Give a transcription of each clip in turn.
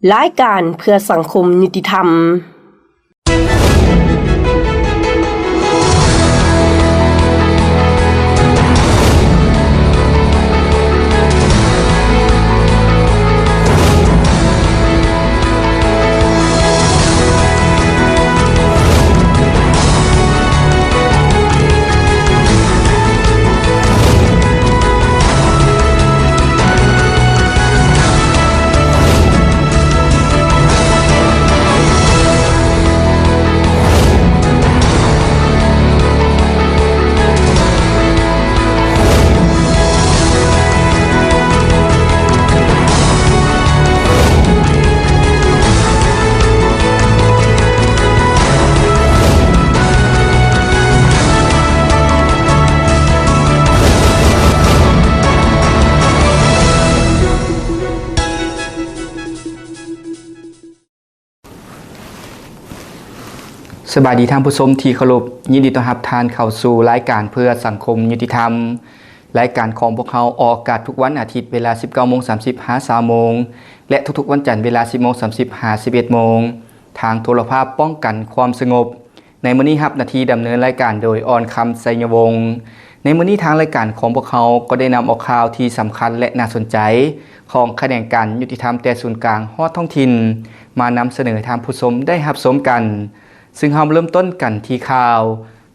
ລາຍການເພື່ອສັງຄົມຍຸຕິທຳ. ສະບາຍດີທ່ານຜູ້ຊົມທີ່ເຄົາລົບ, ຍິນດີຕ້ອນຮັບທ່ານເຂົ້າສູ່ລາຍການເພື່ອສັງຄົມຍຸຕິທຳ. ລາຍການຂອງພວກເຮົາອອກອາກາດທຸກວັນອາທິດເວລາສິບເກົ້າໂມງສາມສິບຫາຊາວໂມງ ແລະ ທຸກໆວັນຈັນເວລາສິບໂມງສາມສິບຫາສິບເອັດໂມງ ທາງໂທລະພາບປ້ອງກັນຄວາມສະຫງົບ. ໃນມື້ນີ້ຮັບໜ້າທີ່ດຳເນີນລາຍການໂດຍ ອອນຄຳ ໄຊຍະວົງ. ໃນມື້ນີ້ທາງລາຍການຂອງພວກເຮົາກໍໄດ້ນຳເອົາຂ່າວທີ່ສຳຄັນ ແລະ ໜ້າສົນໃຈ ຂອງຂະແໜງການຍຸຕິທຳແຕ່ສູນກາງຮອດທ້ອງຖິ່ນ ມານຳສະເໜີໃຫ້ທ່ານຜູ້ຊົມໄດ້ຮັບຊົມກັນ. ຊຶ່ງເຮົາເລີ່ມຕົ້ນກັນທີ່ຂ່າວ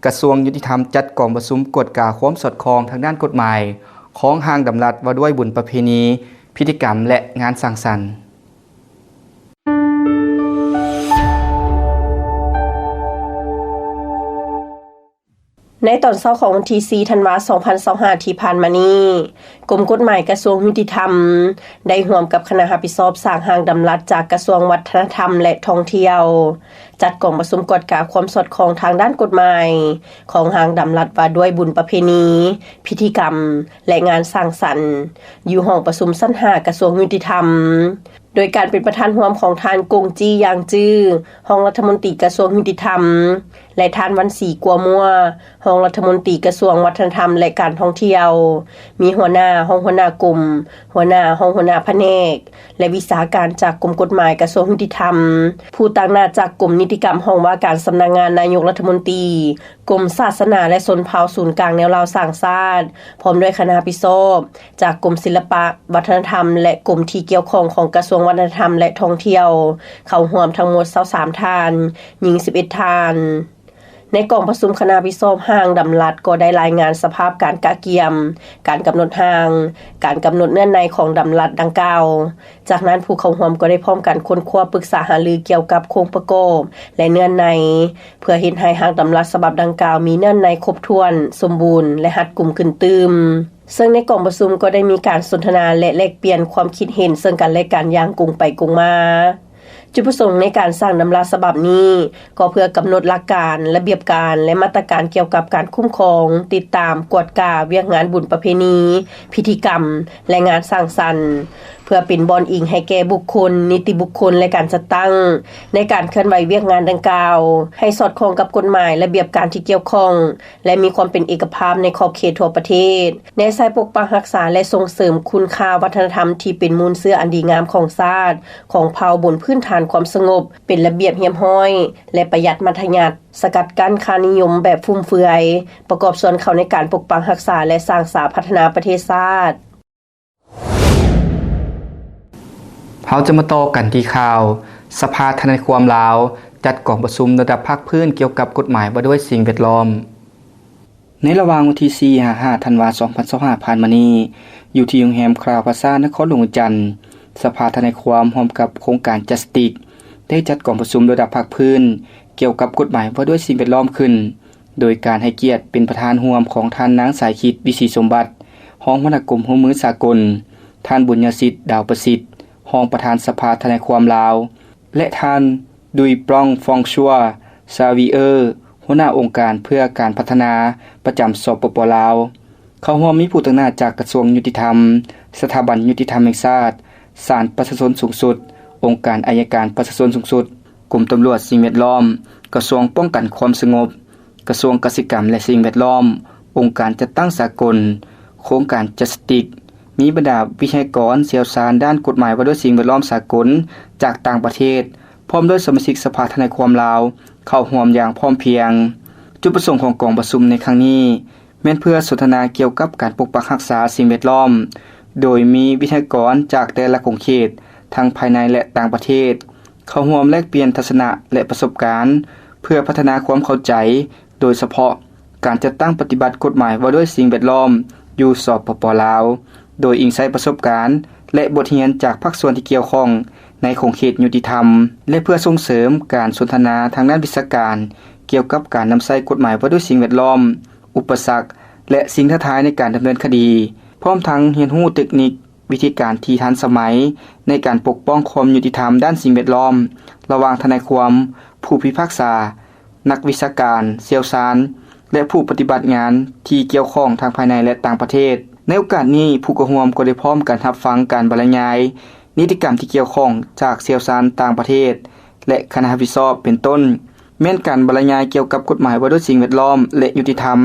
ກະຊວງຍຸຕິທຳຈັດກອງປະຊຸມກວດກາຄວາມສອດຄ່ອງທາງດ້ານກົດໝາຍຂອງຮ່າງດຳລັດວ່າດ້ວຍບຸນປະເພນີ, ພິທີກຳ ແລະ ງານສັງສັນ. ໃນຕອນເຊົ້າຂອງວັນທີສີ່ ທັນວາ ສອງພັນຊາວຫ້າ ທີ່ຜ່ານມານີ້, ກົມກົດໝາຍກະຊວງຍຸຕິທຳ ໄດ້ຮ່ວມກັບຄະນະຮັບຜິດຊອບສ້າງຮ່າງດຳລັດຈາກກະຊວງວັດທະນະທຳ ແລະ ທ່ອງທ່ຽວ ຈັດກອງປະຊຸມກວດກາຄວາມສອດຄ່ອງທາງດ້ານກົດໝາຍຂອງຮ່າງດຳລັດວ່າດ້ວຍບຸນປະເພນີ, ພິທີກຳ ແລະ ງານສັງສັນ ຢູ່ຫ້ອງປະຊຸມຊັ້ນຫ້າ ກະຊວງຍຸຕິທຳ. ໂດຍການເປັນປະທານຮ່ວມຂອງທ່ານ ກົງຈີ່ ຢາງຈື້ ຮອງລັດຖະມົນຕີກະຊວງຍຸຕິທຳ ແລະ ທ່ານ ວັນສີ ກົວມົວ ຮອງລັດຖະມົນຕີກະຊວງວັດທະນະທຳ ແລະ ການທ່ອງທ່ຽວ, ມີຫົວໜ້າ, ຮອງຫົວໜ້າກົມ, ຫົວໜ້າ, ຮອງຫົວໜ້າພະແນກ ແລະ ວິຊາການຈາກກົມກົດໝາຍກະຊວງຍຸຕິທຳ, ຜູ້ຕາງໜ້າຈາກກົມນິຕິກຳຫ້ອງວ່າການສຳນັກງານນາຍົກລັດຖະມົນຕີ, ກົມສາສະໜາ ແລະ ຊົນເຜົ່າສູນກາງແນວລາວສ້າງຊາດ, ພ້ອມດ້ວຍຄະນະຮັບຜິດຊອບ ຈາກກົມສິລະປະວັດທະນະທຳ ແລະ ກົມທີ່ກ່ຽວຂ້ອງຂອງກະຊວງວັດທະນະທຳ ແລະ ທ່ອງທ່ຽວ ເຂົ້າຮ່ວມທັງໝົດຊາວສາມທ່ານ, ຍິງສິບເອັດທ່ານ. ໃນກອງປະຊຸມຄະນະຮັບຜິດຊອບຮ່າງດຳລັດກໍໄດ້ລາຍງານສະພາບການກະກຽມ, ການກຳນົດຮ່າງ, ການກຳນົດເນື້ອໃນຂອງດຳລັດດັ່ງກ່າວ. ຈາກນັ້ນຜູ້ເຂົ້າຮ່ວມກໍໄດ້ພ້ອມກັນຄົ້ນຄວ້າປຶກສາຫາລືກ່ຽວກັບໂຄງປະກອບ ແລະ ເນື້ອໃນ ເພື່ອເຮັດໃຫ້ຮ່າງດຳລັດສະບັບດັ່ງກ່າວມີເນື້ອໃນຄົບຖ້ວນ, ສົມບູນ ແລະ ຮັດກຸມຂຶ້ນຕື່ມ. ເຊິ່ງໃນກອງປະຊຸມກໍໄດ້ມີການສົນທະນາ ແລະ ແລກປ່ຽນຄວາມຄິດເຫັນເຊິ່ງກັນ ແລະ ກັນຢ່າງກົງໄປກົງມາ. ຈຸດປະສົງໃນການສ້າງດຳລັດສະບັບນີ້ ກໍເພື່ອກຳນົດຫຼັກການ, ລະບຽບການ ແລະ ມາດຕະການກ່ຽວກັບການຄຸ້ມຄອງ, ຕິດຕາມ, ກວດກາວຽກງານບຸນປະເພນີ, ພິທີກຳ ແລະ ງານສັງສັນ ເພື່ອເປັນບ່ອນອີງໃຫ້ແກ່ບຸກຄົນ, ນິຕິບຸກຄົນ ແລະ ການຈັດຕັ້ງ ໃນການເຄື່ອນໄຫວວຽກງານດັ່ງກ່າວ ໃຫ້ສອດຄ່ອງກັບກົດໝາຍ, ລະບຽບການທີ່ກ່ຽວຂ້ອງ ແລະ ມີຄວາມເປັນເອກະພາບໃນຂອບເຂດທົ່ວປະເທດ, ແນໃສ່ປົກປັກຮັກສາ ແລະ ສົ່ງເສີມຄຸນຄ່າວັດທະນະທຳທີ່ເປັນມູນເຊື້ອອັນດີງາມຂອງຊາດ, ຂອງເຜົ່າ ບົນພື້ນຖານຄວາມສະຫງົບ, ເປັນລະບຽບຮຽບຮ້ອຍ ແລະ ປະຢັດມັດທະຍັດ, ສະກັດກັ້ນຄ່ານິຍົມແບບຟຸມເຟືອຍ, ປະກອບສ່ວນເຂົ້າໃນການປົກປັກຮັກສາ ແລະ ສ້າງສາພັດທະນາປະເທດຊາດ. ເຮົາຈະມາຕໍ່ກັນທີ່ຂ່າວ ສະພາທະນາຍຄວາມລາວ ຈັດກອງປະຊຸມລະດັບພາກພື້ນກ່ຽວກັບກົດໝາຍວ່າດ້ວຍສິ່ງແວດລ້ອມ. ໃນລະຫວ່າງວັນທີສີ່ ຫາ ຫ້າ ທັນວາ ສອງພັນຊາວຫ້າ ຜ່ານມານີ້, ຢູ່ທີ່ໂຮງແຮມຄຣາວພາຊາ ນະຄອນຫຼວງວຽງຈັນ, ສະພາທະນາຍຄວາມຮ່ວມກັບໂຄງການ Justice ໄດ້ຈັດກອງປະຊຸມລະດັບພາກພື້ນກ່ຽວກັບກົດໝາຍວ່າດ້ວຍສິ່ງແວດລ້ອມຂຶ້ນ. ໂດຍການໃຫ້ກຽດເປັນປະທານຮ່ວມຂອງທ່ານນາງ ສາຍຄິດ ວິສີສົມບັດ ຮອງຫົວໜ້າກົມຮ່ວມມືສາກົນ, ທ່ານ ບຸນຍະສິດ ດາວປະສິດ ຮອງປະທານສະພາທະນາຍຄວາມລາວ ແລະ ທ່ານ ດຸຍປຣອງຟອງຊົວ ຊາວີເອີ ຫົວໜ້າອົງການເພື່ອການພັດທະນາປະຈຳ ສປປ ລາວ. ເຂົ້າຮ່ວມມີຜູ້ຕາງໜ້າຈາກກະຊວງຍຸຕິທຳ, ສະຖາບັນຍຸຕິທຳແຫ່ງຊາດ, ສານປະຊາຊົນສູງສຸດ, ອົງການໄອຍະການປະຊາຊົນສູງສຸດ, ກົມຕຳຫຼວດສິ່ງແວດລ້ອມ, ກະຊວງປ້ອງກັນຄວາມສະຫງົບ, ກະຊວງກະສິກຳ ແລະ ສິ່ງແວດລ້ອມ, ອົງການຈັດຕັ້ງສາກົນ, ໂຄງການ Justice, ມີບັນດາວິທະຍາກອນຊ່ຽວຊານດ້ານກົດໝາຍວ່າດ້ວຍສິ່ງແວດລ້ອມສາກົນຈາກຕ່າງປະເທດ ພ້ອມດ້ວຍສະມາຊິກສະພາທະນາຍຄວາມລາວ ເຂົ້າຮ່ວມຢ່າງພ້ອມພຽງ. ຈຸດປະສົງຂອງກອງປະຊຸມໃນຄັ້ງນີ້ ແມ່ນເພື່ອສົນທະນາກ່ຽວກັບການປົກປັກຮັກສາສິ່ງແວດລ້ອມ, ໂດຍມີວິທະຍາກອນຈາກແຕ່ລະຂົງເຂດ ທັງພາຍໃນ ແລະ ຕ່າງປະເທດ ເຂົ້າຮ່ວມແລກປ່ຽນທັດສະນະ ແລະ ປະສົບການ ເພື່ອພັດທະນາຄວາມເຂົ້າໃຈ, ໂດຍສະເພາະການຈັດຕັ້ງປະຕິບັດກົດໝາຍວ່າດ້ວຍສິ່ງແວດລ້ອມຢູ່ ສປປ ລາວ, ໂດຍອີງໃສ່ປະສົບການ ແລະ ບົດຮຽນຈາກພາກສ່ວນທີ່ກ່ຽວຂ້ອງໃນຂົງເຂດຍຸຕິທຳ ແລະ ເພື່ອສົ່ງເສີມການສົນທະນາທາງດ້ານວິຊາການກ່ຽວກັບການນຳໃຊ້ກົດໝາຍວ່າດ້ວຍສິ່ງແວດລ້ອມ, ອຸປະສັກ ແລະ ສິ່ງທ້າທາຍໃນການດຳເນີນຄະດີ, ພ້ອມທັງຮຽນຮູ້ເຕັກນິກ ວິທີການທີ່ທັນສະໄໝໃນການປົກປ້ອງຄວາມຍຸຕິທຳດ້ານສິ່ງແວດລ້ອມ ລະຫວ່າງທະນາຍຄວາມ, ຜູ້ພິພາກສາ, ນັກວິຊາການ, ຊ່ຽວຊານ ແລະ ຜູ້ປະຕິບັດງານທີ່ກ່ຽວຂ້ອງທັງພາຍໃນ ແລະ ຕ່າງປະເທດ. ໃນໂອກາດນີ້, ຜູ້ເຂົ້າຮ່ວມກໍໄດ້ພ້ອມກັນຮັບຟັງການບັນລະຍາຍນິຕິກຳທີ່ກ່ຽວຂ້ອງຈາກຊ່ຽວຊານຕ່າງປະເທດ ແລະ ຄະນະຮັບຜິດຊອບ ເປັນຕົ້ນ ແມ່ນການບັນລະຍາຍກ່ຽວກັບກົດໝາຍວ່າດ້ວຍສິ່ງແວດລ້ອມ ແລະ ຍຸຕິທຳ,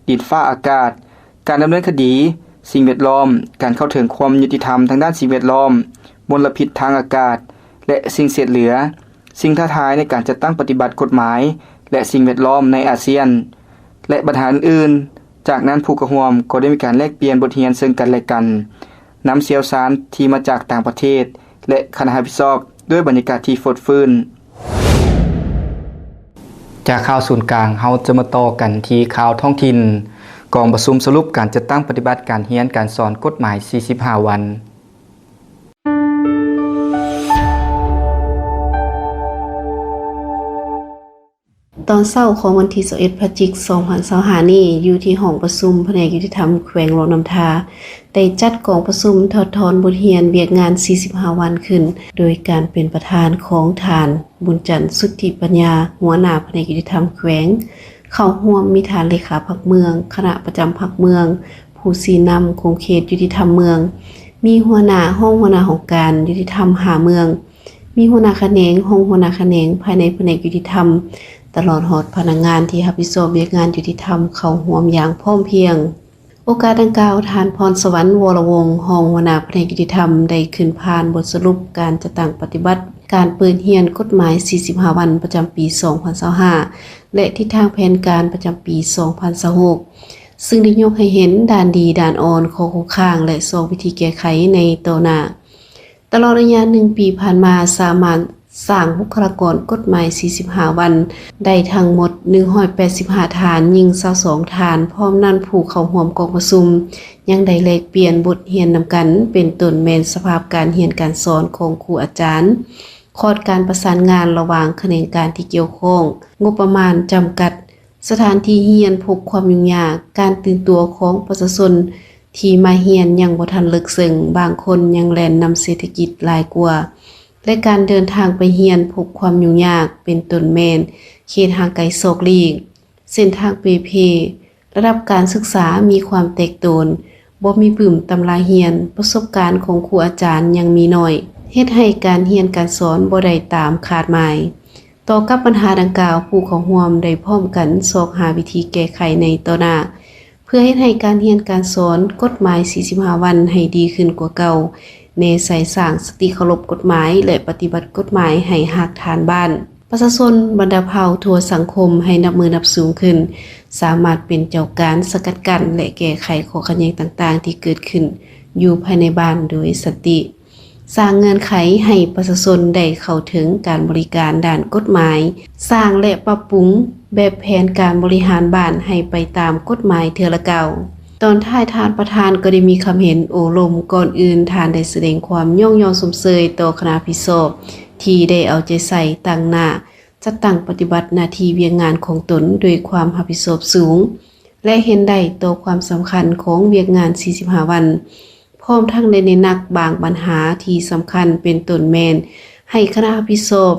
ດິນຟ້າອາກາດ, ການດຳເນີນຄະດີ, ສິ່ງແວດລ້ອມ, ການເຂົ້າເຖິງຄວາມຍຸຕິທຳທາງດ້ານສິ່ງແວດລ້ອມ, ມົນລະພິດທາງອາກາດ ແລະ ສິ່ງເສດເຫຼືອ, ສິ່ງທ້າທາຍໃນການຈັດຕັ້ງປະຕິບັດກົດໝາຍ ແລະ ສິ່ງແວດລ້ອມໃນອາຊຽນ ແລະ ບັນຫາອື່ນໆ. ຈາກນັ້ນ, ຜູ້ເຂົ້າຮ່ວມກໍໄດ້ມີການແລກປ່ຽນບົດຮຽນເຊິ່ງກັນ ແລະ ກັນ, ນຳຊ່ຽວຊານທີ່ມາຈາກຕ່າງປະເທດ ແລະ ຄະນະຮັບຜິດຊອບ ດ້ວຍບັນຍາກາດທີ່ຟົດຟື້ນ. ຈາກຂ່າວສູນກາງ, ເຮົາຈະມາຕໍ່ກັນທີ່ຂ່າວທ້ອງຖິ່ນ. ກອງປະຊຸມສະຫຼຸບການຈັດຕັ້ງປະຕິບັດການຮຽນການສອນກົດໝາຍສີ່ສິບຫ້າວັນ. ຕອນເຊົ້າຂອງວັນທີຊາວເອັດ ພະຈິກ ສອງພັນຊາວຫ້ານີ້, ຢູ່ທີ່ຫ້ອງປະຊຸມພະແນກຍຸຕິທຳແຂວງຫຼວງນ້ຳທາ ໄດ້ຈັດກອງປະຊຸມຖອດຖອນບົດຮຽນວຽກງານສີ່ສິບຫ້າວັນຂຶ້ນ, ໂດຍການເປັນປະທານຂອງທ່ານ ບຸນຈັນ ສຸດທິປັນຍາ ຫົວໜ້າພະແນກຍຸຕິທຳແຂວງ. ເຂົ້າຮ່ວມມີທ່ານເລຂາພັກເມືອງ, ຄະນະປະຈຳພັກເມືອງ, ຜູ້ຊີ້ນຳຂົງເຂດຍຸຕິທຳເມືອງ, ມີຫົວໜ້າ, ຮອງຫົວໜ້າຫ້ອງການຍຸຕິທຳຫ້າເມືອງ, ມີຫົວໜ້າຂະແໜງ, ຮອງຫົວໜ້າຂະແໜງພາຍໃນພະແນກຍຸຕິທຳ, ຕະຫຼອດຮອດພະນັກງານທີ່ຮັບຜິດຊອບວຽກງານຍຸຕິທຳເຂົ້າຮ່ວມຢ່າງພ້ອມພຽງ. ໂອກາດດັ່ງກ່າວ, ທ່ານ ພອນສະຫວັນ ວໍລະວົງ ຮອງຫົວໜ້າພະແນກຍຸຕິທຳ ໄດ້ຂຶ້ນຜ່ານບົດສະຫຼຸບການຈັດຕັ້ງປະຕິບັດການເປີດຮຽນກົດໝາຍສີ່ສິບຫ້າວັນປະຈຳປີສອງພັນຊາວຫ້າ ແລະ ທິດທາງແຜນການປະຈຳປີສອງພັນຊາວຫົກ ຊຶ່ງໄດ້ຍົກໃຫ້ເຫັນດ້ານດີ, ດ້ານອ່ອນ, ຂໍ້ຄົງຄ້າງ ແລະ ຊອກວິທີແກ້ໄຂໃນຕໍ່ໜ້າ. ຕະຫຼອດໄລຍະໜຶ່ງປີຜ່ານມາ, ສາມາດສ້າງບຸກຄະລາກອນກົດໝາຍສີ່ສິບຫ້າວັນໄດ້ທັງໝົດໜຶ່ງຮ້ອຍແປດສິບຫ້າທ່ານ, ຍິງຊາວສອງທ່ານ. ພ້ອມນັ້ນ, ຜູ້ເຂົ້າຮ່ວມກອງປະຊຸມຍັງໄດ້ແລກປ່ຽນບົດຮຽນນຳກັນ, ເປັນຕົ້ນແມ່ນສະພາບການຮຽນການສອນຂອງຄູອາຈານ, ຂອດການປະສານງານລະຫວ່າງຂະແໜງການທີ່ກ່ຽວຂ້ອງ, ງົບປະມານຈຳກັດ, ສະຖານທີ່ຮຽນພົບຄວາມຫຍຸ້ງຍາກ, ການຕື່ນຕົວຂອງປະຊາຊົນທີ່ມາຮຽນຍັງບໍ່ທັນເລິກເຊິ່ງ, ບາງຄົນຍັງແລ່ນນຳເສດຖະກິດຫຼາຍກວ່າ ແລະ ການເດີນທາງໄປຮຽນພົບຄວາມຫຍຸ້ງຍາກ, ເປັນຕົ້ນແມ່ນເຂດຫ່າງໄກສອກຫຼີກ, ເສັ້ນທາງເປ່ເພ, ລະດັບການສຶກສາມີຄວາມແຕກໂຕນ, ບໍ່ມີປຶ້ມຕຳລາຮຽນ, ປະສົບການຂອງຄູອາຈານຍັງມີໜ້ອຍ, ເຮັດໃຫ້ການຮຽນການສອນບໍ່ໄດ້ຕາມຄາດໝາຍ. ຕໍ່ກັບບັນຫາດັ່ງກ່າວ, ຜູ້ເຂົ້າຮ່ວມໄດ້ພ້ອມກັນຊອກຫາວິທີແກ້ໄຂໃນຕໍ່ໜ້າ, ເພື່ອເຮັດໃຫ້ການຮຽນການສອນກົດໝາຍສີ່ສິບຫ້າວັນໃຫ້ດີຂຶ້ນກວ່າເກົ່າ, ແນໃສ່ສ້າງສະຕິເຄົາລົບກົດໝາຍ ແລະ ປະຕິບັດກົດໝາຍໃຫ້ຮາກຖານບ້ານ, ປະຊາຊົນບັນດາເຜົ່າທົ່ວສັງຄົມໃຫ້ນັບມື້ນັບສູງຂຶ້ນ, ສາມາດເປັນເຈົ້າການສະກັດກັ້ນ ແລະ ແກ້ໄຂຂໍ້ຂັດແຍ່ງຕ່າງໆທີ່ເກີດຂຶ້ນຢູ່ພາຍໃນບ້ານໂດຍສັນຕິ. ສ້າງເງື່ອນໄຂໃຫ້ປະຊາຊົນໄດ້ເຂົ້າເຖິງການບໍລິການດ້ານກົດໝາຍ, ສ້າງ ແລະ ປັບປຸງແບບແຜນການບໍລິຫານບ້ານໃຫ້ໄປຕາມກົດໝາຍເທື່ອລະກ້າວ. ຕອນທ້າຍທ່ານປະທານກໍໄດ້ມີຄຳເຫັນໂອ້ລົມ. ກ່ອນອື່ນ, ທ່ານໄດ້ສະແດງຄວາມຍ້ອງຍໍຊົມເຊີຍຕໍ່ຄະນະຮັບຜິດຊອບທີ່ໄດ້ເອົາໃຈໃສ່, ຕັ້ງໜ້າ, ຈັດຕັ້ງປະຕິບັດໜ້າທີ່ວຽກງານຂອງຕົນດ້ວຍຄວາມຮັບຜິດຊອບສູງ ແລະ ເຫັນໄດ້ຕໍ່ຄວາມສຳຄັນຂອງວຽກງານສີ່ສິບຫ້າວັນ, ພ້ອມທັງໄດ້ເນັ້ນໜັກບາງບັນຫາທີ່ສຳຄັນ, ເປັນຕົ້ນແມ່ນໃຫ້ຄະນະຮັບຜິດຊອບ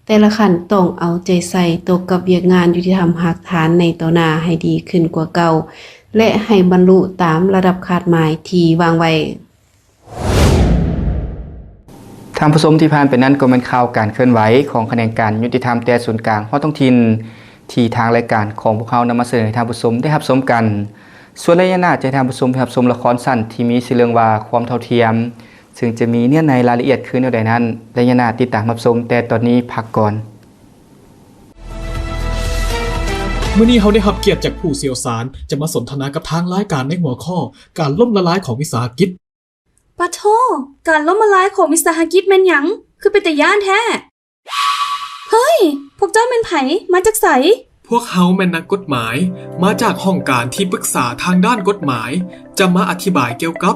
ແຕ່ລະຂັ້ນຕ້ອງເອົາໃຈໃສ່ຕໍ່ກັບວຽກງານຍຸຕິທຳຮາກຖານໃນຕໍ່ໜ້າໃຫ້ດີຂຶ້ນກວ່າເກົ່າ ແລະ ໃຫ້ບັນລຸຕາມລະດັບຄາດໝາຍທີ່ວາງໄວ້. ທ່ານຜູ້ຊົມທີ່ຜ່ານໄປນັ້ນກໍແມ່ນຂ່າວການເຄື່ອນໄຫວຂອງຂະແໜງການຍຸຕິທຳແຕ່ສູນກາງຮອດທ້ອງຖິ່ນ ທີ່ທາງລາຍການຂອງພວກເຮົານຳມາສະເໜີໃຫ້ທ່ານຜູ້ຊົມໄດ້ຮັບຊົມກັນ. ສ່ວນໄລຍະໜ້າຈະໃຫ້ທ່ານຜູ້ຊົມໄປຮັບຊົມລະຄອນສັ້ນທີ່ມີຊື່ເລື່ອງວ່າ ຄວາມເທົ່າທຽມ, ເຊິ່ງຈະມີເນື້ອໃນລາຍລະອຽດຄືແນວໃດນັ້ນ, ໄລຍະໜ້າຕິດຕາມຮັບຊົມ, ແຕ່ຕອນນີ້ພັກກ່ອນ. ມື້ນີ້ເຮົາໄດ້ຮັບກຽດຈາກຜູ້ຊ່ຽວຊານ ຈະມາສົນທະນາກັບທາງລາຍການໃນຫົວຂໍ້ ການລົ້ມລະລາຍຂອງວິສາຫະກິດ. ປະໂທ້! ການລົ້ມລະລາຍຂອງວິສາຫະກິດແມ່ນຫຍັງ? ຄືເປັນຕາຢ້ານແທ້! ເຮີ້ຍ! ພວກເຈົ້າແມ່ນໃຜ? ມາຈາກໃສ? ພວກເຮົາແມ່ນນັກກົດໝາຍ, ມາຈາກຫ້ອງການທີ່ປຶກສາທາງດ້ານກົດໝາຍ, ຈະມາອະທິບາຍກ່ຽວກັບ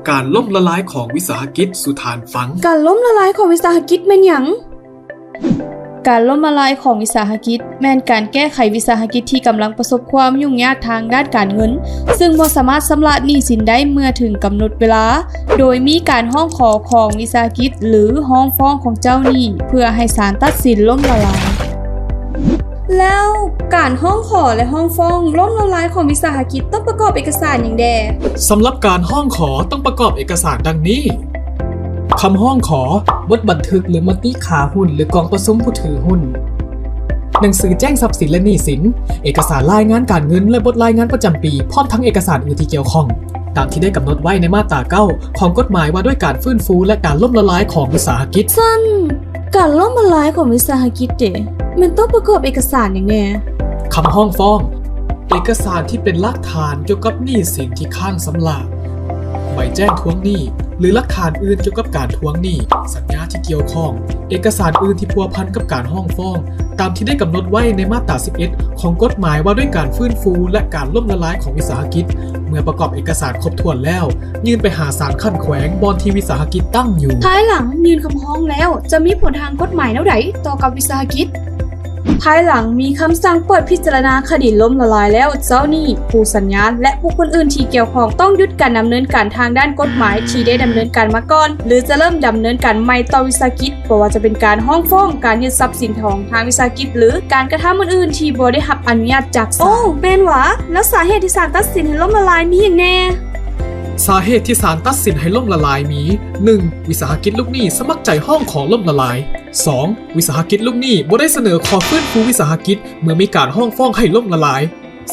ການລົ້ມລະລາຍຂອງວິສາຫະກິດສູ່ທ່ານຟັງ. ການລົ້ມລະລາຍຂອງວິສາຫະກິດແມ່ນຫຍັງ? ການລົ້ມລະລາຍຂອງວິສາຫະກິດ ແມ່ນການແກ້ໄຂວິສາຫະກິດທີ່ກຳລັງປະສົບຄວາມຫຍຸ້ງຍາກທາງດ້ານການເງິນ, ເຊິ່ງບໍ່ສາມາດຊຳລະໜີ້ສິນໄດ້ເມື່ອເຖິງກຳນົດເວລາ, ໂດຍມີການຮ້ອງຂໍຂອງວິສາຫະກິດ ຫຼື ຮ້ອງຟ້ອງຂອງເຈົ້າໜີ້ ເພື່ອໃຫ້ສານຕັດສິນລົ້ມລະລາຍ. ແລ້ວການຮ້ອງຂໍ ແລະ ຮ້ອງຟ້ອງລົ້ມລະລາຍຂອງວິສາຫະກິດ ຕ້ອງປະກອບເອກະສານຫຍັງແດ່? ສຳລັບການຮ້ອງຂໍຕ້ອງປະກອບເອກະສານດັ່ງນີ້. ຄຳຮ້ອງຂໍ, ບົດບັນທຶກ ຫຼື ມະຕິຂາຫຸ້ນ ຫຼື ກອງປະຊຸມຜູ້ຖືຫຸ້ນ, ໜັງສືແຈ້ງຊັບສິນ ແລະ ໜີ້ສິນ, ເອກະສານລາຍງານການເງິນ ແລະ ບົດລາຍງານປະຈຳປີ ພ້ອມທັງເອກະສານອື່ນທີ່ກ່ຽວຂ້ອງ, ຕາມທີ່ໄດ້ກຳນົດໄວ້ໃນມາດຕາເກົ້າ ຂອງກົດໝາຍວ່າດ້ວຍການຟື້ນຟູ ແລະ ການລົ້ມລະລາຍຂອງວິສາຫະກິດ. ຊັ້ນ ການລົ້ມລະລາຍຂອງວິສາຫະກິດເດ ແມ່ນຕ້ອງປະກອບເອກະສານຫຍັງແດ່? ຄຳຮ້ອງຟ້ອງ, ເອກະສານທີ່ເປັນຫຼັກຖານກ່ຽວກັບໜີ້ສິນທີ່ຄ້າງຊຳລະ, ໃບແຈ້ງທວງໜີ້ ຫຼື ຫຼັກຖານອື່ນກ່ຽວກັບການທວງໜີ້, ສັນຍາທີ່ກ່ຽວຂ້ອງ, ເອກະສານອື່ນທີ່ພົວພັນກັບການຮ້ອງຟ້ອງ, ຕາມທີ່ໄດ້ກຳນົດໄວ້ໃນມາດຕາສິບເອັດ ຂອງກົດໝາຍວ່າດ້ວຍການຟື້ນຟູ ແລະ ການລົ້ມລະລາຍຂອງວິສາຫະກິດ. ເມື່ອປະກອບເອກະສານຄົບຖ້ວນແລ້ວ, ຍື່ນໄປຫາສານຂັ້ນແຂວງບ່ອນທີ່ວິສາຫະກິດຕັ້ງຢູ່. ພາຍຫຼັງຍື່ນຄຳຮ້ອງແລ້ວ ຈະມີຜົນທາງກົດໝາຍແນວໃດຕໍ່ກັບວິສາຫະກິດ? ພາຍຫຼັງມີຄຳສັ່ງເປີດພິຈາລະນາຄະດີລົ້ມລະລາຍແລ້ວ, ເຈົ້າໜີ້, ຄູ່ສັນຍາ ແລະ ບຸກຄົນອື່ນທີ່ກ່ຽວຂ້ອງ ຕ້ອງຢຸດການດຳເນີນການທາງດ້ານກົດໝາຍທີ່ໄດ້ດຳເນີນການມາກ່ອນ ຫຼື ຈະເລີ່ມດຳເນີນການໃໝ່ຕໍ່ວິສາຫະກິດ, ບໍ່ວ່າຈະເປັນການຮ້ອງຟ້ອງ, ການຍຶດຊັບສິນຂອງທາງວິສາຫະກິດ ຫຼື ການກະທຳອື່ນໆທີ່ບໍ່ໄດ້ຮັບອະນຸຍາດຈາກສານ. ໂອ້ ແມ່ນຫວາ? ແລ້ວສາເຫດທີ່ສານຕັດສິນໃຫ້ລົ້ມລະລາຍມີຫຍັງແດ່? ສາເຫດທີ່ສານຕັດສິນໃຫ້ລົ້ມລະລາຍມີ ໜຶ່ງ ວິສາຫະກິດລູກໜີ້ສະໝັກໃຈຮ້ອງຂໍລົ້ມລະລາຍ. ສອງ ວິສາຫະກິດລູກໜີ້ບໍ່ໄດ້ສະເໜີຂໍຟື້ນຟູວິສາຫະກິດເມື່ອມີການຮ້ອງຟ້ອງໃຫ້ລົ້ມລະລາຍ.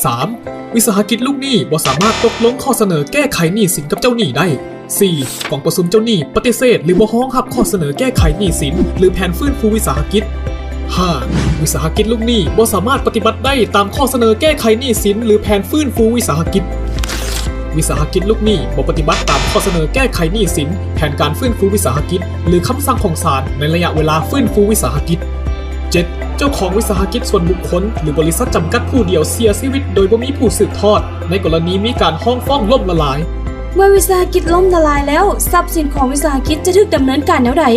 ສາມ ວິສາຫະກິດລູກໜີ້ບໍ່ສາມາດຕົກລົງຂໍ້ສະເໜີແກ້ໄຂໜີ້ສິນກັບເຈົ້າໜີ້ໄດ້. ສີ່ ກອງປະຊຸມເຈົ້າໜີ້ປະຕິເສດ ຫຼື ບໍ່ຮອງຮັບຂໍ້ສະເໜີແກ້ໄຂໜີ້ສິນ ຫຼື ແຜນຟື້ນຟູວິສາຫະກິດ. ຫ້າ ວິສາຫະກິດລູກໜີ້ບໍ່ສາມາດປະຕິບັດໄດ້ຕາມຂໍ້ສະເໜີແກ້ໄຂໜີ້ສິນ ຫຼື ແຜນຟື້ນຟູວິສາຫະກິດ. ວິສາຫະກິດລູກໜີ້ບໍ່ປະຕິບັດຕາມຂໍ້ສະເໜີແກ້ໄຂໜີ້ສິນ, ແຜນການຟື້ນຟູວິສາຫະກິດ ຫຼື ຄຳສັ່ງຂອງສານໃນໄລຍະເວລາຟື້ນຟູວິສາຫະກິດ. ເຈັດ ເຈົ້າຂອງວິສາຫະກິດສ່ວນບຸກຄົນ ຫຼື ບໍລິສັດຈຳກັດຜູ້ດຽວເສຍຊີວິດໂດຍບໍ່ມີຜູ້ສືບທອດ ໃນກໍລະນີມີການຮ້ອງຟ້ອງລົ້ມລະລາຍ. ເມື່ອວິສາຫະກິດລົ້ມລະລາຍແລ້ວ, ຊັບສິນຂອງວິສາຫະກິດຈະຖືກດຳເນີນການແນວໃດ?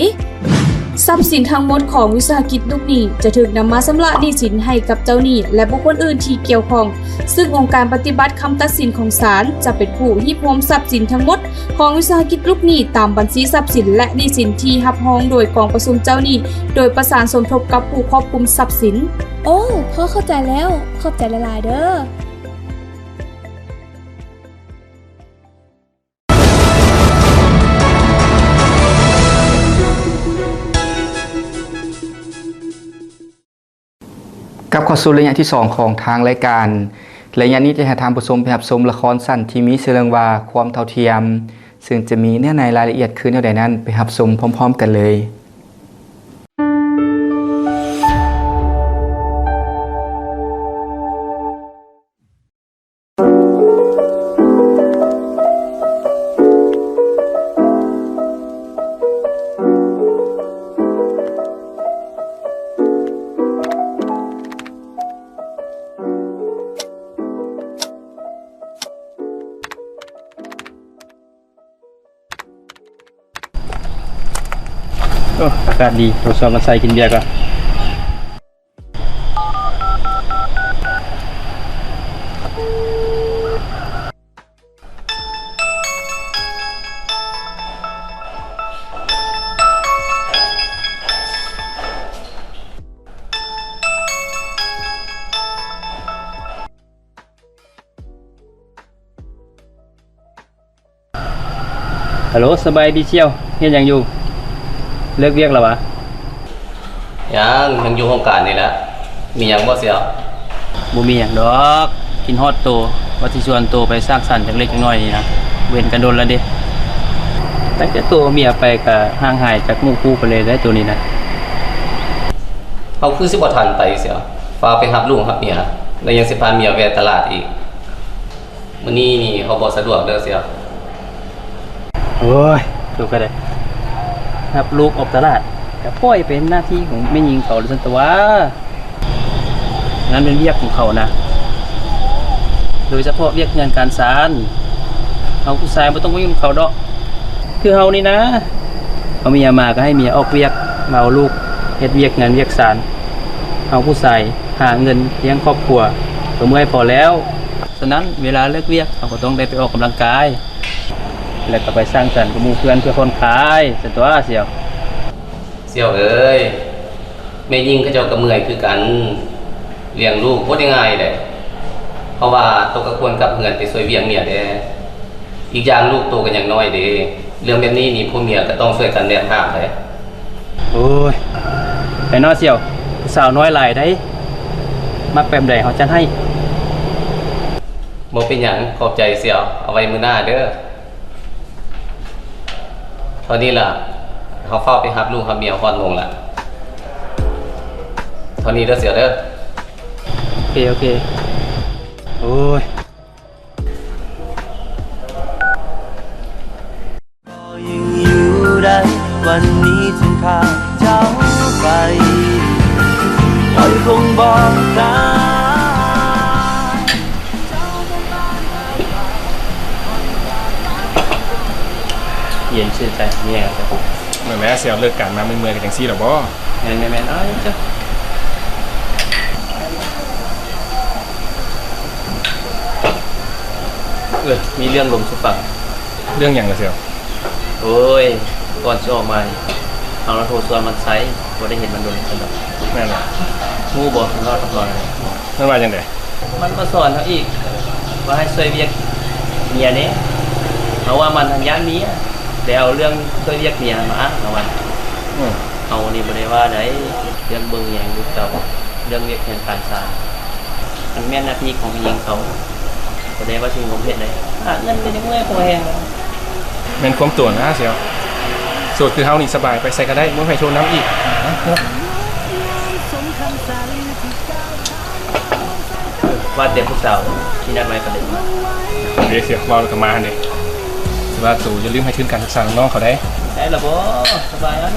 ຊັບສິນທັງໝົດຂອງວິສາຫະກິດລູກໜີ້ຈະຖືກນຳມາຊຳລະໜີ້ສິນໃຫ້ກັບເຈົ້າໜີ້ ແລະ ບຸກຄົນອື່ນທີ່ກ່ຽວຂ້ອງ, ຊຶ່ງອົງການປະຕິບັດຄຳຕັດສິນຂອງສານຈະເປັນຜູ້ຮີບຮວມຊັບສິນທັງໝົດຂອງວິສາຫະກິດລູກໜີ້ຕາມບັນຊີຊັບສິນ ແລະ ໜີ້ສິນທີ່ຮັບຮອງໂດຍກອງປະຊຸມເຈົ້າໜີ້ ໂດຍປະສານສົມທົບກັບຜູ້ຄວບຄຸມຊັບສິນ. ໂອ້ ພໍເຂົ້າໃຈແລ້ວ. ຂອບໃຈຫຼາຍໆເດີ້. ກັບເຂົ້າສູ່ໄລຍະທີສອງຂອງທາງລາຍການ. ໄລຍະນີ້ຈະໃຫ້ທ່ານຜູ້ຊົມໄປຮັບຊົມລະຄອນສັ້ນທີ່ມີຊື່ເລື່ອງວ່າ ຄວາມເທົ່າທຽມ, ເຊິ່ງຈະມີເນື້ອໃນລາຍລະອຽດຄືແນວໃດນັ້ນ ໄປຮັບຊົມພ້ອມໆກັນເລີຍ. ໂອ້ ອາກາດດີ ໂທລະສັບມາໃສ່ກິນເບຍກ່ອນ. ຮັລໂຫຼ ສະບາຍດີສ່ຽວ ເຮັດຫຍັງຢູ່? ເລີກວຽກແລ້ວຫວາ? ຍັງ, ຍັງຢູ່ຫ້ອງການນີ້ແຫຼະ. ມີຫຍັງບໍ່ສ່ຽວ? ບໍ່ມີຫຍັງດອກ, ຄິດຮອດໂຕ. ວ່າຊິຊວນໂຕໄປສ້າງສັນຈັກເລັກຈັກນ້ອຍນີ້ນະ ເວັ້ນກັນດົນແລ້ວເດ້. ຕັ້ງແຕ່ໂຕເມຍໄປກະຫ່າງຫາຍຈາກໝູ່ຄູ່ໄປເລີຍໄດ໋ໂຕນີ້ນະ. ເຮົາຄືຊິບໍ່ທັນໄປເສຍ ຟ້າວໄປຮັບລູກຮັບເມຍ ແລ້ວຍັງຊິພາເມຍແວ່ຕະຫຼາດອີກ. ມື້ນີ້ນີ້ເຮົາບໍ່ສະດວກເດີເສຍ. ໂອ້ຍ ໂຕກະໄດ້ ຮັບລູກອອກຕະຫຼາດ ກະປ່ອຍເປັນໜ້າທີ່ຂອງແມ່ຍິງເຂົາຊັ້ນຕະຫວາ. ນັ້ນແມ່ນວຽກຂອງເຂົານະ ໂດຍສະເພາະວຽກເຮືອນການຊານ. ເຮົາຜູ້ຊາຍບໍ່ຕ້ອງມາຫຍຸ້ງເຂົາດອກ. ຄືເຮົານີ້ນະ ເອົາເມຍມາກະໃຫ້ເມຍອອກວຽກ ມາເອົາລູກ ເຮັດວຽກເຮືອນວຽກຊານ. ເຮົາຜູ້ຊາຍຫາເງິນລ້ຽງຄອບຄົວກະເມື່ອຍພໍແລ້ວ. ສະນັ້ນເວລາເລີກວຽກ ເຮົາກະຕ້ອງໄດ້ໄປອອກກຳລັງກາຍ ແລະກະໄປສັງສັນກັບໝູ່ເພື່ອນເພື່ອຜ່ອນຄາຍຊັ້ນຕົວະສ່ຽວ. ສ່ຽວເອີຍ ແມ່ຍິງເຂົາເຈົ້າກະເມື່ອຍຄືກັນ ລ້ຽງລູກບໍ່ໄດ້ງ່າຍເດ້. ເພາະວ່າໂຕກະຄວນກັບເຮືອນໄປຊ່ວຍວຽກເມຍແດ່. ອີກຢ່າງລູກໂຕກະຍັງນ້ອຍເດ້. ເລື່ອງແບບນີ້ນີ້ ຜົວເມຍກະຕ້ອງຊ່ວຍກັນແບກຫາມເດ້. ໂອ້ຍ ໄປເນາະສ່ຽວ ຜູ້ສາວນ້ອຍຫຼາຍໄດ໋ ມັກແບບໃດເຮົາຈັດໃຫ້. ບໍ່ເປັນຫຍັງ ຂອບໃຈສ່ຽວ ເອົາໄວ້ມື້ໜ້າເດີ. ເທົ່ານີ້ລະ ເຮົາຟ້າວໄປຮັບລູກຮັບເມຍ ຮອດໂມງລະ. ເທົ່ານີ້ເດີສ່ຽວເດີ. ໂອເຄ ໂອເຄ. ໂອ້ຍ. ເຢັນຊື່ນໃຈ ມີຫຍັງ. ແມ່ນແຫຼະ ຊິເລີກການມາເມື່ອຍໆ ກະຈັ່ງຊີ້ລະບໍ? ແມ່ນໆໆ ເອົາເຈົ້າ. ເອີ ມີເລື່ອງລົມສູ່ຟັງ. ເລື່ອງຫຍັງລະສ່ຽວ? ໂອ້ຍ ກ່ອນຊິອອກມານີ້ ເຮົາລະໂທຊວນມັນໄຊ ບໍ່ໄດ້ເຫັນມັນດົນຊັ້ນດອກ. ແມ່ນລະ. ຮູ້ບໍ່ ມັນເວົ້າກັບເຮົາແນວໃດ? ມັນວ່າຈັ່ງໃດ? ມັນມາສອນເຮົາອີກ ວ່າໃຫ້ຊ່ວຍວຽກເມຍແດ່. ເຮົາວ່າມັນຫັ້ນຢ້ານເມຍ ແຕ່ເອົາເລື່ອງຊ່ວຍວຽກເມຍຫັ້ນມາອ້າງເຮົາວ່າ. ອືມ. ເຮົານີ້ບໍ່ໄດ້ວ່າໃດ ເລື່ອງເບິ່ງແຍງລູກເຕົ້າ ເລື່ອງວຽກເຮືອນການຊານ ມັນແມ່ນໜ້າທີ່ຂອງແມ່ຍິງເຂົາ ບໍ່ໄດ້ວ່າຊິງົມເຮັດໃດ. ຫາເງິນກະຍັງເມື່ອຍພໍແຮງ. ແມ່ນຄວາມຕົວນະສ່ຽວ. ໂສດຄືເຮົານີ້ສະບາຍ ໄປໃສກະໄດ້ ບໍ່ມີໃຜໂທນຳອີກ. ວ່າແຕ່ຜູ້ສາວທີ່ນັດໄວ້ກະໄດ້ມາ. ເດ້ ເວົ້າແລ້ວກະມາຫັ້ນເດ້. ແຕ່ວ່າໂຕຢ່າລືມໃຫ້ທຶນການສຶກສານ້ອງໆເຂົາໄດ໋. ໄດ້ລະບໍ? ສະບາຍແລ້ວ.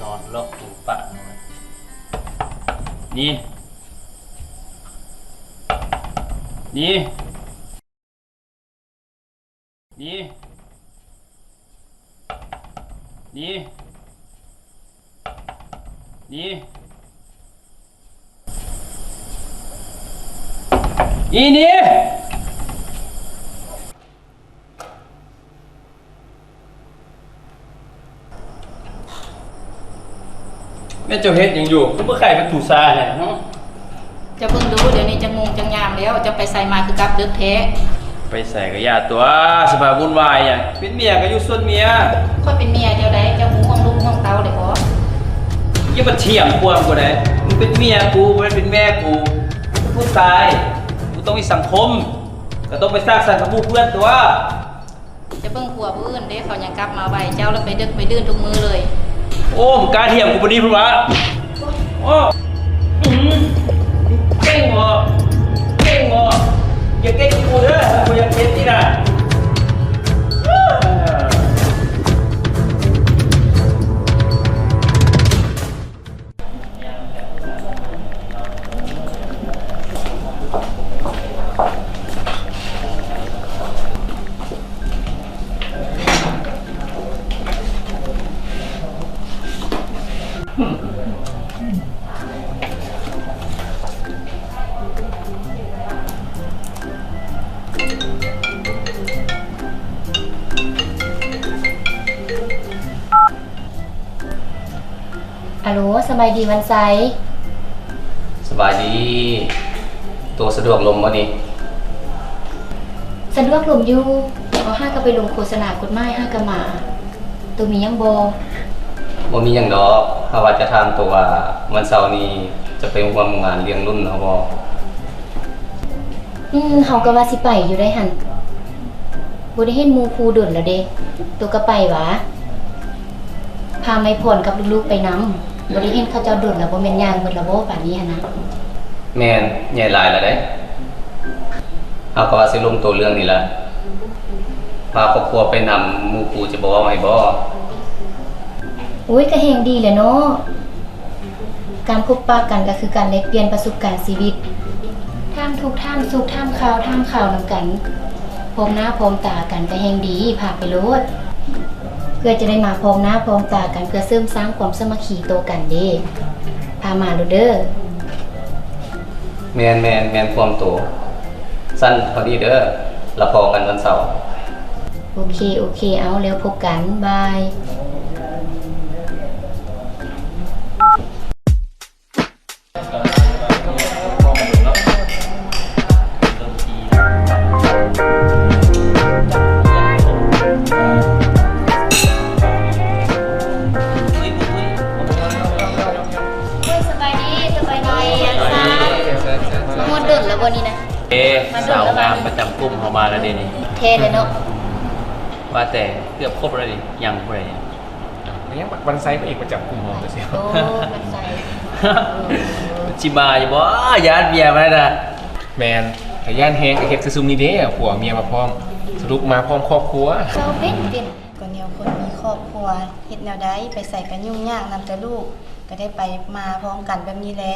ນອນລອກຫູປາກ ນີ້ ນີ້ ນີ້. ນີ້ ນີ້ ອີນີ້ ແມ່ນເຈົ້າເຮັດຫຍັງຢູ່? ຄືບໍ່ໄຂປະຕູຊາແທ້? ຫື? ເຈົ້າເບິ່ງດູ ດຽວນີ້ຈັກໂມງຈັກຍາມແລ້ວ? ເຈົ້າໄປໃສມາຄືກັບເດິກແທ້? ໄປໃສກໍຢ່າຕົວະ ຊິມາວຸ່ນວາຍຫຍັງ? ເປັນເມຍກໍຢູ່ສ່ວນເມຍ. ຂ້ອຍເປັນເມຍແນວໃດ? ເຈົ້າຮູ້ຮ່ວງລູກຮ່ວງເຕົ້າໄດ້ບໍ່? ຢ່າມາຖຽງຄວາມກູໄດ໋. ມຶງເປັນເມຍກູ ບໍ່ແມ່ນເປັນແມ່ກູ. ກູເປັນຜູ້ຊາຍ ກູຕ້ອງມີສັງຄົມ ກໍຕ້ອງໄປສ້າງສັນກັບໝູ່ເພື່ອນຕົວະ. ຈະເບິ່ງຜົວຜູ້ອື່ນເດ້ ເຂົາຍັງກັບມາໄວ ເຈົ້າລະໄປດຶກໄປດື່ນທຸກມື້ເລີຍ. ໂອ້ ມຶງກ້າຖຽງກູປານນີ້ພຸ້ນຫວາ? ໂອ້ ອື ເກັ່ງບໍ່ ເກັ່ງບໍ່? ຢ່າເກັ່ງກູເດີ ກູຢາກເຈັບນີ້ນະ. ອາໂຫຼ ສະບາຍດີວັນໄຊ. ສະບາຍດີ. ໂຕສະດວກລົມບໍ່ນີ້? ສະດວກລົມຢູ່. ເພາະຫາກະໄປລົງໂຄສະນາກົດໝາຍຫາກະມາ. ໂຕມີຫຍັງບໍ່? ບໍ່ມີຫຍັງດອກ. ຫາກວ່າຈະຖາມໂຕວ່າ ວັນເສົານີ້ຈະໄປຮ່ວມງານລ້ຽງລຸ້ນເຮົາບໍ່? ອືມ ເຮົາກໍວ່າຊິໄປຢູ່ໃດຫັ້ນ. ບໍ່ໄດ້ເຫັນໝູ່ຄູ່ດົນແລ້ວເດ້. ໂຕກໍໄປຫວາ? ພາໄມພອນກັບລູກໆໄປນຳ. ບໍ່ໄດ້ເຫັນເຂົາເຈົ້າດົນແລ້ວ ບໍ່ແມ່ນຍ່າງເບິດລະບໍ່ປານນີ້ຫັ້ນນະ? ແມ່ນ, ໃຫຍ່ຫຼາຍແລ້ວເດ້. ເຮົາກໍວ່າຊິລົງໂຕເລື່ອງນີ້ລະ. ພາຄອບຄົວໄປນຳ ໝູ່ຄູ່ຈະບໍ່ເວົ້າໃຫ້ບໍ? ໂອ້ຍ ກໍແຮ່ງດີແຫຼະເນາະ. ການພົບປະກັນກໍຄືການແລກປ່ຽນປະສົບການຊີວິດ, ຖາມທຸກຖາມສຸກ, ຖາມຂ່າວຖາມຄາວນຳກັນ, ພ້ອມໜ້າພ້ອມຕາກັນກໍແຮ່ງດີ, ພາໄປໂລດ. ເພື່ອຈະໄດ້ມາພ້ອມໜ້າພ້ອມຕາກັນ, ເພື່ອເສີມສ້າງຄວາມສາມັກຄີຕໍ່ກັນເດ້. ພາມາໂລດເດີ. ແມ່ນ, ແມ່ນ, ແມ່ນຄວາມໂຕ. ຊັ້ນພໍດີເດີ, ລະພໍ້ກັນວັນເສົາ. ໂອເຄ, ໂອເຄ, ເອົາ, ແລ້ວພົບກັນ, ບາຍ. ໂອ້ຍ ສະບາຍດີ, ສະບາຍດີ ອັນຊານ. ມາຮອດດົນແລ້ວບໍ່ນີ້ນະ? ເອ ສາວງາມປະຈຳກຸ່ມເຮົາມາແລ້ວເດນີ້. ແທ້ແລ້ວເນາະ. ວ່າແຕ່ເກືອບຄົບແລ້ວນີ້ ຍັງຜູ້ໃດ? ຍັງວັນໄຊ ພະເອກປະຈຳກຸ່ມເຮົາ. ໂອ້ ວັນໄຊ ຊິມາຢູ່ບໍ່? ຢ້ານເມຍມານະ. ແມ່ນ, ກະຢ້ານແຮງ, ກະເຮັດຄືຊຸມນີ້ເດ້, ຜົວເມຍມາພ້ອມ, ສະຫຼຸບມາພ້ອມຄອບຄົວ. ເຈົ້າເປັນ, ເປັນ. ກໍແນວຄົນມີຄອບຄົວ ເຮັດແນວໃດ ໄປໃສກໍຫຍຸ້ງຍາກນຳແຕ່ລູກ, ກໍໄດ້ໄປມາພ້ອມກັນແບບນີ້ແຫຼະ.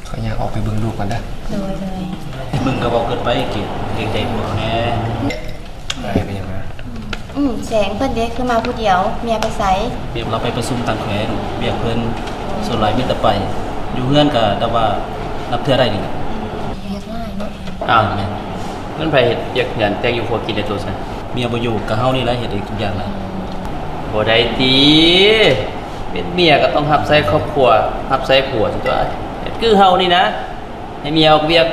ຂ້ອຍຍ່າງອອກໄປເບິ່ງລູກກ່ອນເດີ. ໂດຍ, ໂດຍ. ໄປເບິ່ງກໍເວົ້າເກີນໄປ, ເກງ, ເກງໃຈຜົວເຮົາແດ່. ອ້າຍໄປຫຍັງມາ? ອືມ, ແສງເພິ່ນເດ ຄືມາຜູ້ດຽວ? ເມຍໄປໃສ? ເມຍລາວໄປປະຊຸມຕ່າງແຂວງ, ວຽກເພິ່ນ, ສ່ວນຫຼາຍມີແຕ່ໄປ. ຢູ່ເຮືອນກໍແບບວ່ານັບເທື່ອໄດ້ນີ້ແຫຼະ. ວຽກຫຼາຍເນາະ. ອ້າວ ແມ່ນ, ມັນໃຜເຮັດວຽກເຮືອນແຕ່ງຢູ່ຄົວກິນແລ້ວໂຕຊັ້ນ? ເມຍບໍ່ຢູ່ ກະເຮົານີ້ແຫຼະເຮັດເອງທຸກຢ່າງລະ. ບໍ່ໄດ້ຕິ, ເປັນເມຍກໍຕ້ອງຮັບໃຊ້ຄອບຄົວ, ຮັບໃຊ້ຜົວຊິຕົວະ. ເຮັດຄືເຮົານີ້ນະ, ໃຫ້ເມຍອອກວຽກ,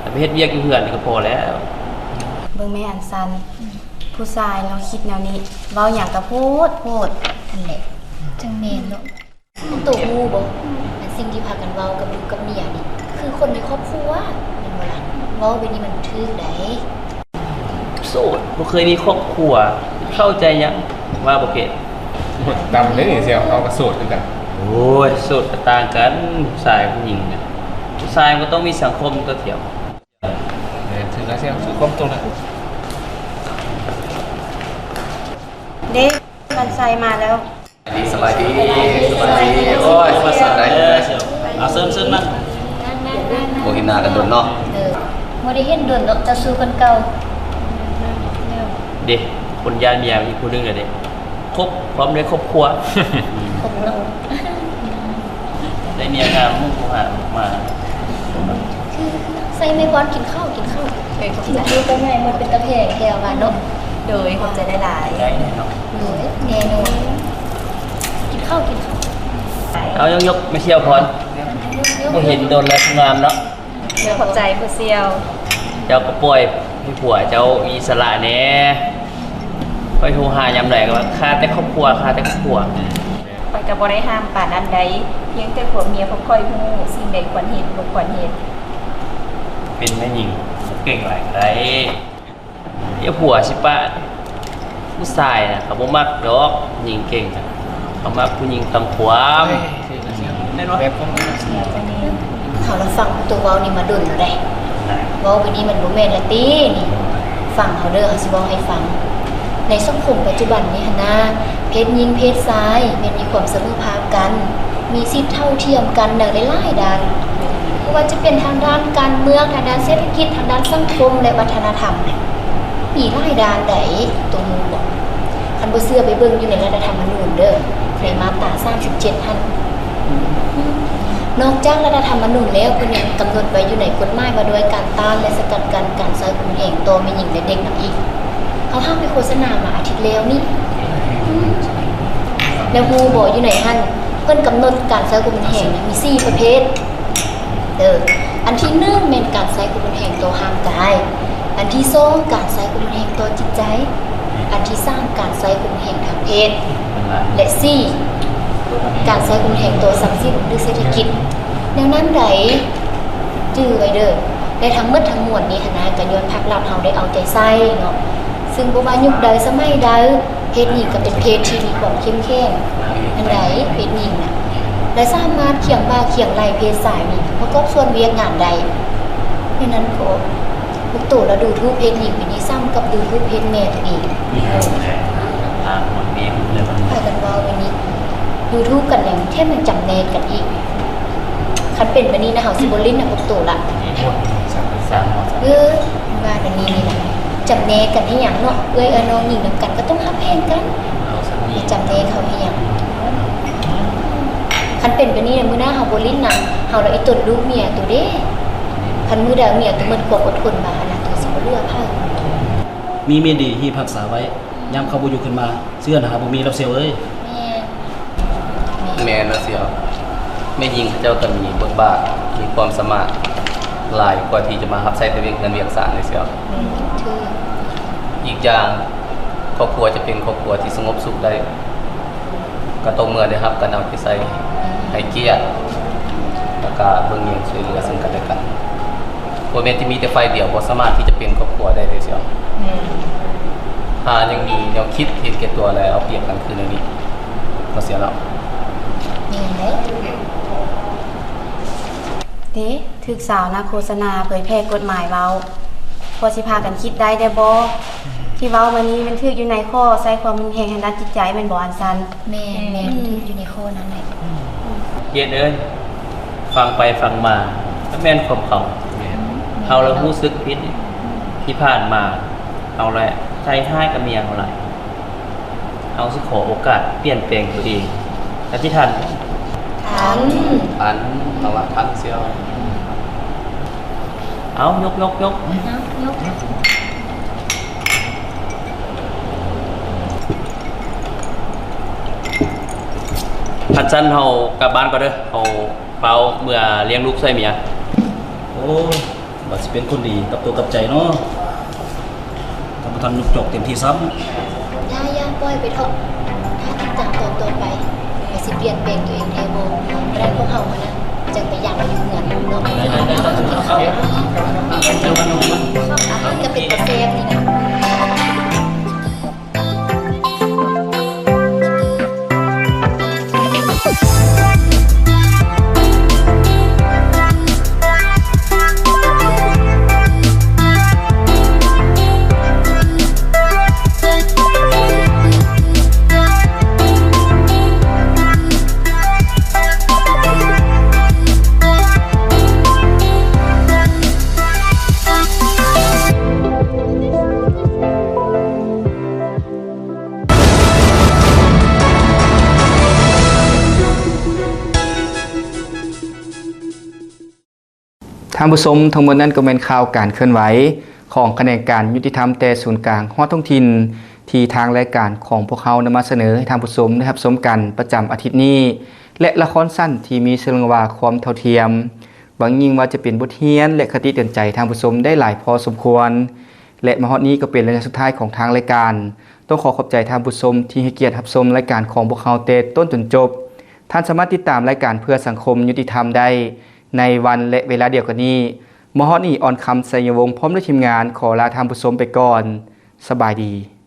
ແຕ່ໄປເຮັດວຽກຢູ່ເຮືອນນີ້ກໍພໍແລ້ວ. ເບິ່ງແມ່ອັນຊັນ, ຜູ້ຊາຍເນາະ ຄິດແນວນີ້, ເວົ້າຫຍັງກໍໂພດໂພດ. ຫັ້ນແຫຼະ, ຈັ່ງແມ່ນເນາະ. ໂຕຮູ້ບໍ່? ອັນສິ່ງທີ່ພາກັນເວົ້າກັບລູກກັບເມຍນີ້ ຄືຄົນໃນຄອບຄົວ ແມ່ນບໍ່ລະ? ເວົ້າແບບນີ້ມັນບໍ່ຖືກໃດ. ໂສດ, ບໍ່ເຄີຍມີຄອບຄົວ, ເຂົ້າໃຈຫຍັງ? ວ່າບໍ່ເກັ່ງ. ໂອ້ຍ ຕ່ຳເດ້ນີ້, ເຮົາກໍໂສດຄືກັນ. ໂອ້ຍ ໂສດກໍຕ່າງກັນ, ຜູ້ຊາຍຜູ້ຍິງນະ, ຜູ້ຊາຍມັນກໍຕ້ອງມີສັງຄົມຕົວະທ່ຽວ. ແມ່ນ, ຖືກແລ້ວ, ຖືກຄວາມຕົວະແລ້ວ. ເດ້, ວັນໄຊມາແລ້ວ. ສະບາຍດີ, ສະບາຍດີ. ໂອ້ຍ ມາສາຍໃດ? ເອົາ ເຊີນ, ເຊີນມາ. ບໍ່ເຫັນໜ້າກັນດົນເນາະ. ເອີ, ບໍ່ໄດ້ເຫັນດົນເນາະ, ເຈົ້າຊູ້ຄົນເກົ່າ. ເດ້, ຄົນຢ້ານເມຍອີກຜູ້ໜຶ່ງແລ້ວເດ້. ຄົບ ພ້ອມດ້ວຍຄອບຄົວ ຄົບເນາະ ໄດ້ເມຍງາມ ຮູ້ຜູ້ຫາມາ ໃສ່ແມ່ພອນກິນເຂົ້າ ກິນເຂົ້າ ເອີ ກິນເຂົ້າ ຢູ່ກັບແມ່ໝົດເປັນຕາແພງແທ້ວ່າເນາະ ໂດຍ ຂອບໃຈຫຼາຍໆ ໄດ້ເນາະ ໂດຍ ແນ່ນອນ ກິນເຂົ້າ ກິນເຂົ້າ ເອົາ ຍົກໆ ແມ່ສຽວພອນ ບໍ່ເຫັນດົນແລ້ວ ງາມເນາະ. ຂອບໃຈຜູ້ສ່ຽວ ເຈົ້າກໍປ່ອຍໃຫ້ຜົວເຈົ້າມີອິດສະຫຼະແດ່ ຂ້ອຍໂທຫາຍາມໃດກໍວ່າ ຄາແຕ່ຄອບຄົວ ຄາແຕ່ຄອບຄົວ ຂ້ອຍກໍບໍ່ໄດ້ຫ້າມປານນັ້ນໃດ ພຽງແຕ່ຜົວເມຍພວກຂ້ອຍຮູ້ ສິ່ງໃດຄວນເຮັດ ບໍ່ຄວນເຮັດ ເປັນແມ່ຍິງ ເກັ່ງຫຼາຍກໍໄດ້. ເອີ ຜົວຊິປະ ຜູ້ຊາຍນະ ເຂົາບໍ່ມັກດອກ ຍິງເກັ່ງນະ ເຂົາມັກຜູ້ຍິງຟັງຄວາມ ແບບຂອງ ເຮົາລະຟັງໂຕເວົ້ານີ້ມາດົນແລ້ວໃດ໋ ເວົ້າໄປນີ້ມັນບໍ່ແມ່ນລະຕິນີ້ ຟັງເຮົາເດີ ເຮົາຊິເວົ້າໃຫ້ຟັງ ໃນສັງຄົມປັດຈຸບັນນີ້ຫັ້ນນະ ເພດຍິງເພດຊາຍແມ່ນມີຄວາມສະເໝີພາບກັນ ມີສິດເທົ່າທຽມກັນໃນຫຼາຍໆດ້ານ ບໍ່ວ່າຈະເປັນທາງດ້ານການເມືອງ, ທາງດ້ານເສດຖະກິດ, ທາງດ້ານສັງຄົມ ແລະ ວັດທະນະທຳ ມີຫຼາຍດ້ານໃດ໋ ໂຕຮູ້ບໍ່? ຄັນບໍ່ເຊື່ອໄປເບິ່ງຢູ່ໃນລັດຖະທຳມະນູນເດີ ໃນມາດຕາສາມສິບເຈັດຫັ້ນ ນອກຈາກລັດຖະທຳມະນູນແລ້ວ ເພິ່ນຍັງກຳນົດໄວ້ຢູ່ໃນກົດໝາຍວ່າດ້ວຍການຕ້ານ ແລະ ສະກັດກັ້ນການໃຊ້ຄວາມຮຸນແຮງຕໍ່ແມ່ຍິງ ແລະ ເດັກນຳອີກ. ເຮົາຫາໄປໂຄສະນາມາອາທິດແລ້ວນີ້ ແລ້ວຮູ້ບໍ່ ຢູ່ໃນຫັ້ນເພິ່ນກຳນົດການໃຊ້ຄວາມຮຸນແຮງມີສີ່ປະເພດ ເອີ ອັນທີໜຶ່ງແມ່ນການໃຊ້ຄວາມຮຸນແຮງຕໍ່ຮ່າງກາຍ, ອັນທີສອງການໃຊ້ຄວາມຮຸນແຮງຕໍ່ຈິດໃຈ, ອັນທີສາມການໃຊ້ຄວາມຮຸນແຮງທາງເພດ ແລະ ສີ່ການໃຊ້ຄວາມຮຸນແຮງຕໍ່ຊັບສິນ ຫຼື ເສດຖະກິດ. ແນວນັ້ນໃດ ຈື່ໄວ້ເດີ ແລະ ທັງໝົດທັງມວນນີ້ຫັ້ນນະ ກໍຍ້ອນພາກລັດເຮົາໄດ້ເອົາໃຈໃສ່ເນາະ ຊຶ່ງບໍ່ວ່າຍຸກໃດສະໄໝໃດ ເພດນີ້ກໍເປັນເພດທີ່ມີຄວາມເຂັ້ມແຂງ ອັນໃດເພດຍິງນະ ແລະ ສາມາດຄຽງບ່າຄຽງໄຫຼ່ເພດຊາຍນີ້ປະກອບສ່ວນວຽກງານໄດ້. ແນວນັ້ນກໍ ພວກໂຕລະດູຖູບເພດຍິງໄປນີ້ ສ່ຳກັບດູຖູບເພດແມ່ໂຕເອງ. ພາກັນເວົ້າໄປນີ້ ດູຖູບກັນແລ້ວ ແຖມຍັງຈຳແນກກັນອີກ. ຄັນເປັນແບບນີ້ນະ ເຮົາຊິບໍ່ຫຼິ້ນນຳພວກໂຕລະ. ເອີ ວ່າແບບນີ້ນີ້ລະ ຈຳແນກກັນເຮັດຫຍັງເນາະ? ເອື້ອຍ ເອື້ອຍນ້ອງຍິງນຳກັນກໍຕ້ອງຮັກແພງກັນ. ຈຳແນກເຂົາເຮັດຫຍັງ? ຄັນເປັນແບບນີ້ນະ ມື້ໜ້າເຮົາບໍ່ຫຼິ້ນນຳ ເຮົາລະອີຕົນລູກເມຍໂຕເດ້. ຄັນມື້ໃດເມຍໂຕໝົດຄວາມອົດທົນມາຫັ້ນນະ ໂຕຊິບໍ່ເຫຼືອໃຜ. ມີເມຍດີທີ່ຮັກສາໄວ້ ຍາມເຂົາບໍ່ຢູ່ຂຶ້ນມາ ເຊື້ອນະຫາບໍ່ມີແລ້ວສ່ຽວເອີຍ. ແມ່ນ ແມ່ນລະສ່ຽວ. ແມ່ຍິງເຂົາເຈົ້າກໍມີບົດບາດ ມີຄວາມສາມາດຫຼາຍກວ່າທີ່ຈະມາຮັບໃຊ້ແຕ່ວຽກເຮືອນວຽກຊານເລີຍສ່ຽວ. ແມ່ນ ຖືກ. ອີກຢ່າງ ຄອບຄົວຈະເປັນຄອບຄົວທີ່ສະຫງົບສຸກໄດ້ ກໍຕໍ່ເມື່ອໄດ້ຮັບການເອົາໃຈໃສ່ ໃຫ້ກຽດ ແລ້ວກໍເບິ່ງແຍງຊ່ວຍເຫຼືອເຊິ່ງກັນແລະກັນ. ບໍ່ແມ່ນຈະມີແຕ່ຝ່າຍດຽວ ບໍ່ສາມາດທີ່ຈະເປັນຄອບຄົວໄດ້ເລີຍສ່ຽວ. ແມ່ນ. ຖ້າຍັງມີແນວຄິດເຫັນແກ່ຕົວ ແລະ ເອົາປຽບກັນຄືແນວນີ້ ກໍເສຍແລ້ວ. ແມ່ນເດ້. ເດ້ ຖືກສາວນັກໂຄສະນາເຜີຍແຜ່ກົດໝາຍເວົ້າ. ພໍຊິພາກັນຄິດໄດ້ແດ່ບໍ່? ທີ່ເວົ້າມານີ້ແມ່ນຖືກຢູ່ໃນຂໍ້ໃຊ້ຄວາມຮຸນແຮງທາງດ້ານຈິດໃຈແມ່ນບໍ່ ອັນຊັນ? ແມ່ນ ແມ່ນ ຖືກຢູ່ໃນຂໍ້ນັ້ນແຫຼະ. ກຽດເອີຍ ຟັງໄປຟັງມາ ກໍແມ່ນຄວາມເຂົາ. ເຮົາລະຮູ້ສຶກຜິດ ທີ່ຜ່ານມາເຮົາລະໃຈຮ້າຍກັບເມຍເຮົາຫຼາຍ. ເຮົາຊິຂໍໂອກາດປ່ຽນແປງຕົວເອງ ອະທິຖານ. ທັນ ທັນ ເອົາລະ ທັນສ່ຽວ. ເອົາ ຍົກ ຍົກ ຍົກ. ເອົາ ຍົກ. ຄັນຊັ້ນເຮົາກັບບ້ານກ່ອນເດີ ເຮົາຟ້າວເມືອລ້ຽງລູກຊ່ອຍເມຍ. ໂອ້ ວ່າຊິເປັນຄົນດີກັບໂຕກັບໃຈເນາະ ກໍບໍ່ທັນນຸບຈອກເຕັມທີ່ຊ້ຳ. ຢ່າ ຢ່າ ປ່ອຍໄປເຖາະ. ຖ້າຕິດຕາມຕອນຕໍ່ໄປ ວ່າຊິປ່ຽນແປງຕົວເອງແທ້ບໍ່. ແລ້ວພວກເຮົາມານະ ຈັ່ງໄປຢາມຢູ່ເຮືອນເນາະ. ອາຫານກໍເປັນຕາແຊບນີ້ນະ. ທ່ານຜູ້ຊົມ, ທັງໝົດນັ້ນກໍແມ່ນຂ່າວການເຄື່ອນໄຫວຂອງຂະແໜງການຍຸຕິທຳແຕ່ສູນກາງຮອດທ້ອງຖິ່ນ ທີ່ທາງລາຍການຂອງພວກເຮົານຳມາສະເໜີໃຫ້ທ່ານຜູ້ຊົມໄດ້ຮັບຊົມກັນປະຈຳອາທິດນີ້ ແລະ ລະຄອນສັ້ນທີ່ມີຊື່ເລື່ອງວ່າຄວາມເທົ່າທຽມ. ຫວັງຍິ່ງວ່າຈະເປັນບົດຮຽນ ແລະ ຄະຕິເຕືອນໃຈທ່ານຜູ້ຊົມໄດ້ຫຼາຍພໍສົມຄວນ. ແລະ ມາຮອດນີ້ກໍເປັນໄລຍະສຸດທ້າຍຂອງທາງລາຍການ. ຕ້ອງຂໍຂອບໃຈທ່ານຜູ້ຊົມທີ່ໃຫ້ກຽດຮັບຊົມລາຍການຂອງພວກເຮົາແຕ່ຕົ້ນຈົນຈົບ. ທ່ານສາມາດຕິດຕາມລາຍການເພື່ອສັງຄົມຍຸຕິທຳໄດ້ໃນວັນ ແລະ ເວລາດຽວກັນນີ້. ມາຮອດນີ້ ອອນຄຳ ໄຊຍະວົງ ພ້ອມດ້ວຍທີມງານ ຂໍລາທ່ານຜູ້ຊົມໄປກ່ອນ. ສະບາຍດີ.